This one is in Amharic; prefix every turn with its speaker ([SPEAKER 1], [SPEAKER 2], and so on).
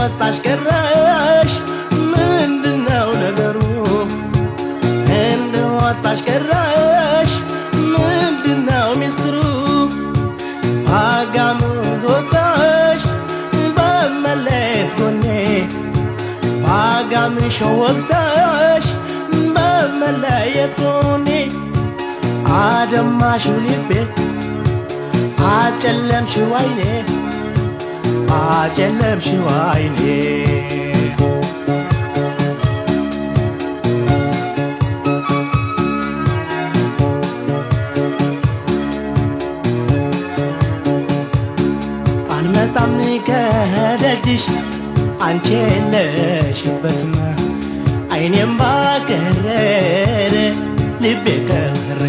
[SPEAKER 1] ወጣሽ ቀረሽ ምንድነው ነገሩ? እንደ ወጣሽ ቀረሽ ምንድነው ሚስጥሩ? ባጋም ወጣሽ በመለየት ጎኔ፣ ባጋምሽ ወቅተሽ በመለየት ጎኔ፣ አደማሽው ልቤ፣ አጨለምሽው አይኔ፣ አጨለምሽው አይኔ። አልመጣም ከደጅሽ አንቺ የለሽበትም፣ አይኔም ባከረረ ልቤ ከረረ።